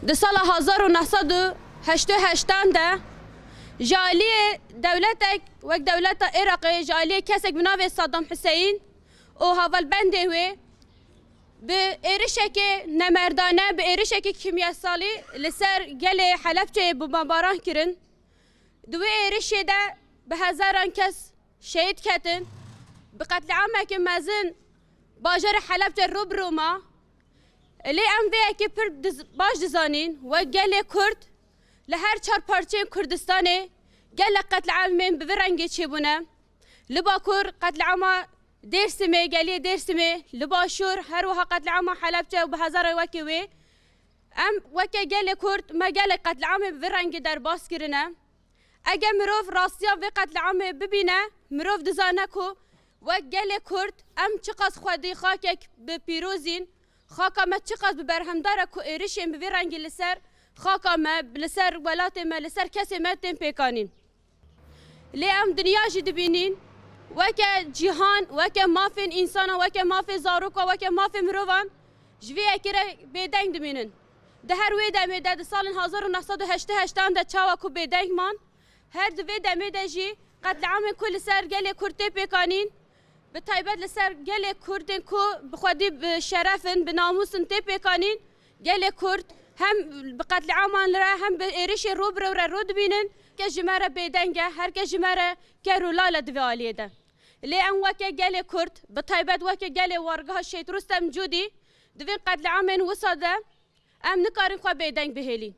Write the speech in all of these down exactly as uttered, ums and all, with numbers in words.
Di sala hezar û neh sed û heştê û heştan de ji aliyê dewletek wek dewleta Iraqê, ji aliyê kesek bi navê Saddam Huseyîn û hevalbendê wê bi êrişekê nemerdane, bi êrişekî kîmyesalî li ser gelê Helebçeyê bombebaran kirin. Di wê êrişê de bi hezaran kes şehîd ketin, bi qetlîameke mezin bajarê Helebçe rû bi rû ma. Lê em vê yekê pir diz-, baş dizanîn, wek gelê Kurd li her çar parçeyên Kurdistanê gelek qetlîamên bi vî rengê çêbûne. Li Bakur qetlîama Dêrsimê, geliyê Dêrsimê, li Başûr her wiha qetlîama Helebçe û bi hezaran wekî wê. Em weke gelê Kurd me gelek qetlîamê bi vî rengî derbas kirine. Eger mirov rastiya vê qetlîamê bibîne, mirov dizane ku wek gelê Kurd em çiqas xwedî xakek bi pîrozîn, xaka me çiqas bi berhemdar e ku êrişên bi vî rengî li ser xaka me, li ser welatê me, li ser kesê me tên pêkanîn. Lê em dinya jî dibînîn, weke cîhan, weke mafên însanan, weke mafê zarokan, weke mafê mirovan ji vê yekê re bêdeng dimînin. Di her wê demê de, di salên hezar û neh sed û heştê û heştan de çawa ku bêdeng man, her di vê demê de jî qetlîamên ku li ser gelê Kurd tê pêkanîn, bi taybet li ser gelê Kurdên ku bi xwedî bi şeref in, bi namûs in, tê pêkanîn, gelê Kurd hem bi qetlîaman re hem bi êrişê rû bi rû re rû dibînin. Kes ji me re bêdeng e, her kes ji me re ker û lal e di vê aliyê de. Lê em weke gelê Kurd, bi taybet weke gelê wargeha Şehîd Rustem Cûdî, di vê qetlîamên wisa de em nikarin xwe bêdeng bihêlîn.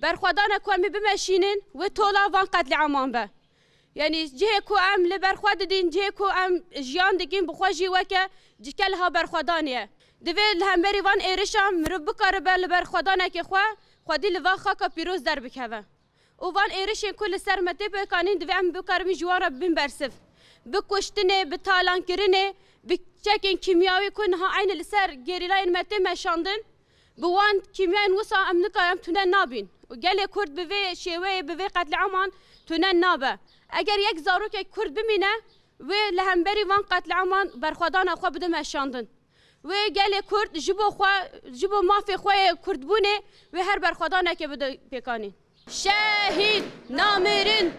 Berxwedana ku em ê bimeşînin, wê tola van qetlîaman be. Yanî cihê ku em li ber xwe didîn, cihê ku em jiyan dikin, bi xwe jî weke cike liha berxwedanê ye. Divê li hemberî van êrişan mirov bikaribe li berxwedanekê xwe, xwedî li van xaka pîroz derbikeve. Û van êrişên ku li ser me tê pêkanîn, divê em bikaribin ji wan re bibin bersiv. Bi kuştinê, bi talankirinê, bi çekên kîmyawî ku niha eynî li ser gerîlayên me tê meşandin, bi wan kîmyayên wisa em nikarin, em tune nabîn. Û gelê Kurd bi vê şêweyê, bi vê qetlîaman tune nabe. Eger yek zarokek Kurd bimîne, wê li hemberî van qetlîaman berxwedana xwe bide meşandin. Wê gelê Kurd ji bo xwe, ji bo mafê xwe yê Kurdbûnê, wê her berxwedanekê bide pêkanîn. Şehîd namirin,